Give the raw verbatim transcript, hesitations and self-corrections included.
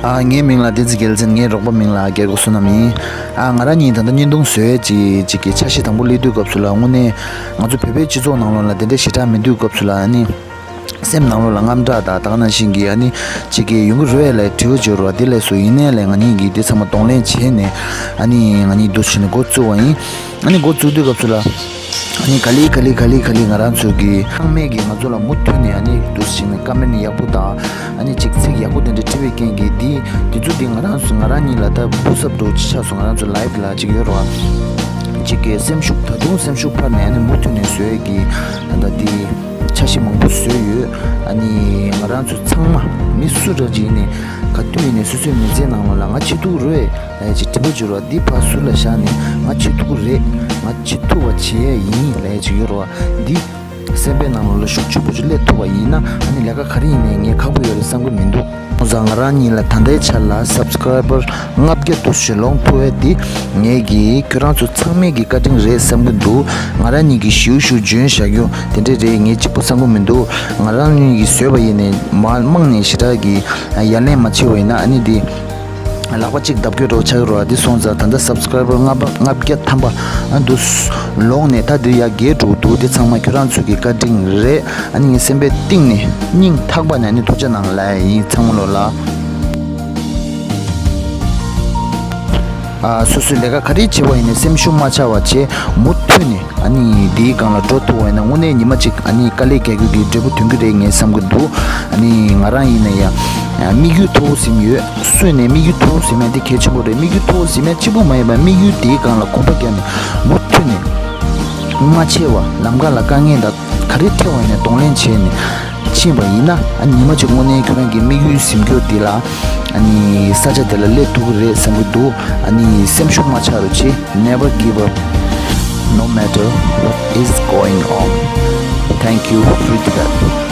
ཨ། ངའི་མིང་ལ་བསྟན་འཛིན་རྒྱལ་མཚན། ངའི་རོགས་པ་མིང་ལ་རྒྱལ་སྒོ་བསོད་ནམས་ཡིན། ཨ། ང་རང་གཉིས་ད་ལྟ་བརྙན་ཐུང་བཟོ་ཡས་ཅིག་ཅིག་གི་འཆར་གཞི་དང་པོ་སླེབས་དུས་སྐབས་སུ་ལ། དངོས་གནས་ང་ཚོ་བོད་པའི་སྤྱི་ཚོགས་ནང་ལོགས་ལ་དེ་འདྲའི་ཞེ་དྲག་མེད་དུས་སྐབས་སུ་ལ། ཨ་ནི་སེམས་ནང་ལོགས་ལ་དངངས་སྐྲག་དང་། ད་ག་ནང་བཞིན་གྱི་ཨ་ནི་ཅིག་གི་ཡོང་གི་རེད་ལབ་དྲི་བ་བརྗོད་རོགས་དེ་ལས་སུ་ཡིན་ནའི་ལས། ང་གཉིས་ཀྱིས་དེ་ཚང་མ་གདོང་ལེན་བྱས་ནས། ཨ་ནི་ང་གཉིས་འདུག་སེ་བྱས་ནས་འགོ་བཙུགས་པ་ཡིན། ཨ་ནི་འགོ་བཙུགས་དུས་སྐབས་སུ་ལ། ཨ་ནི་ག་ལེ་ག་ལེ་ག་ལེ་ག་ལེ་ང་རང་ཚོ་གི་ཚང་མས་ཀྱིས་ང་ཚོ་ལ་མུ་མཐུད་ནས། ཨ་ནི་འདུག་སེ་བྱས་ནས་ཀོ་མེན་ཡག་པོ་དང་། ཨ་ནི་ཅིག་ཚིག་ཡག་པོ་དེ་འདྲ་བྲིས་པའི་རྐྱེན་གྱིས། དེ་དེ་ཚོ་དེ་ང་རང་ཚོ་ང་རང་གཉིས་ལ་ད་བུ་སབ་འགྲོ་ཅི་ཆགས་སོང་། ང་རང་ཚོ་ལའེབ་ལ་ཅིག་ཡོད་རེད་བ། ཅིག་གི་སེམས་ཤུགས། ད་དུང་སེམས་ཤུགས་འཕར་ནས། ཨ་ནི་མུ་མཐུད་ནས་བཟོ་ཡས་ཀྱི་ད་ལྟ་དེ་འཆར་གཞི་མང་པོ་བཟོས་ཡོད། ཨ་ནི་ང་རང་ཚོ་ཚང་མ་མི་སུ་འདྲ་ཅིག་ཡིན་ནའི་ག་དུས་ཡིན་ནའི་སོ་སོའི་མི་ཚེའི་ནང་ལོགས་ལ་ང་བྱེད་ཐུབ་ཀྱི་རེད་ལབ་ཅིག་དྲན་པ་བྱེད་རོགས། འདི་ཕར་ཟུར་ལ་བཞག་ནས་ང་བྱེད་ཐུབ་ཀྱི་རེད། ང་བྱེད་ཐུབ་པ་བྱེད་ཡས་ཡིན་ལབ་ཅིག་ཡོད་རེད་བ། འདི་སེམས་པའི་ནང་ལོགས་ལ་ཤུགས་ཆེན་པོ་ཅིག་སླེབས་ཐུབ་པ་ཡིན་ན། ཨ་ནི་ལས་ཀ་ག་རེ་ཡིན་ནའི་ངས་ཁག་པོ་ཡོད་རེད་བསམ་གྱི་མི་འདུག་ཁོང་ཚོ་ང་རང་གཉིས་ལ་ད་ལྟའི་ཆར་ལ་སབ་སི་ཀ་རའི་བར་ལྔ་བརྒྱ་འདུག་སེ་ལོངས་ཐུབ་ཡས་དེ། ངས་ཀྱིས་ཁྱོད་རང་ཚོ་ཚང་མས་ཀྱི་བཀའ་དྲིན་རེད་བསམ་གྱི་འདུག་ང་རང་གཉིས་ཀྱིས་ཞེའུ་ཞེའུ་འཇོན་བཞག་རྒྱུ་དེ་འདྲས་རེད། ངས་གཅིག་པོ་བསམ་གྱི་མི་འདུག་ང་རང་གཉིས་ཀྱིས་བཟོས་པ་ཡིན་ནའི་མ་རྨང་ནས་ཞེ་དྲག་གི་ཡ་ལན་མ་བྱས་པ་ཡིན་ན། ཨ་ནི་དེ་ལག་པ་གཅིག་བརྡབ་སྐྱོར་འདྲ་བོ་ཆགས་ཀྱི་རེད་བ། དེ་སོང་ཙང་ད་ལྟ་སབ་སི་ཀ་རའི་བར་ལྔ་པ་ལྔ་བརྒྱ་ཐམ་པ་ཨ་འདུག་ལོངས་ནས་ད་དེ་ཡར་རྒྱས་འགྲོ་འདུག་དེ་ཚང་མ་ཁྱོད་རང་ཚོ་གི་བཀའ་དྲིན་རེད། ཨ་ནི་ངའི་སེམས་པའི་གཏིང་ནས་སྙིང་ཐག་པ་ནས་ཨ་ནི་ཐུགས་རྗེ་གནང་ལབ་ཡིན། ཚང་མ་ལོ་ལ། ཨ། སོ་སོའི་ལས་ཀ་ག་རེ་བྱེད་པ་ཡིན་ནའི་སེམས་ཤུགས་མ་ཆག་པ་བྱས། མུ་མཐུད་ནས་ཨ་ནི་དེའི་སྒང་ལ་འགྲོ་ཐུབ་པ་ཡིན་ན། དངོས་གནས་ཉི་མ་གཅིག་ཨ་ནི་དཀའ་ལས་རྒྱག་རྒྱུ་གི་འབྲས་བུ་ཐོན་གྱི་རེད་ངས་བསམ་གྱི་འདུག་ཨ་ནི་ང་རང་ཡིན་ན་ཡང་དམིགས་ཡུལ་མཐོ་པོ་ཟིན་ཡོད། སུ་ཡིན་ནའི་དམིགས་ཡུལ་མཐོ་པོ་ཟིན་ཡ་དེ་གལ་ཆེན་པོ་རེད། དམིགས་ཡུལ་མཐོ་པོ་ཟིན་ཡ་གཅིག་པུ་མ་ཡིན་པར་དམིགས་ཡུལ་དེའི་སྒང་ལ་གོམ་པ་བརྒྱབ་ནས་མུ་མཐུད་ནས་མ་ཆད་པ་ལམ་ཁ་ལ་དཀའ་ངལ་དང་ག་རེ་འཕྲད་པ་ཡིན་ནའི་གདོང་ལེན་བྱས་ནས་ཕྱིན་པ་ཡིན་ན། ཨ་ཉི་མ་གཅིག་དངོས་གནས་ཁྱོད་རང་གི་དམིགས་ཡུལ་ཟིན་རྒྱུ་དེ་ལ་ཨ་ནི་ས་ཆ་དེ་ལ་སླེབས་ཐུབ་ཀྱི་རེད་བསམ་གྱི་འདུག་ཨ་ནི་སེམས་ཤུགས་མ་ཆག་རོགས་བྱེད། Never give up, no matter what is going on. Thank you, Free Tibet.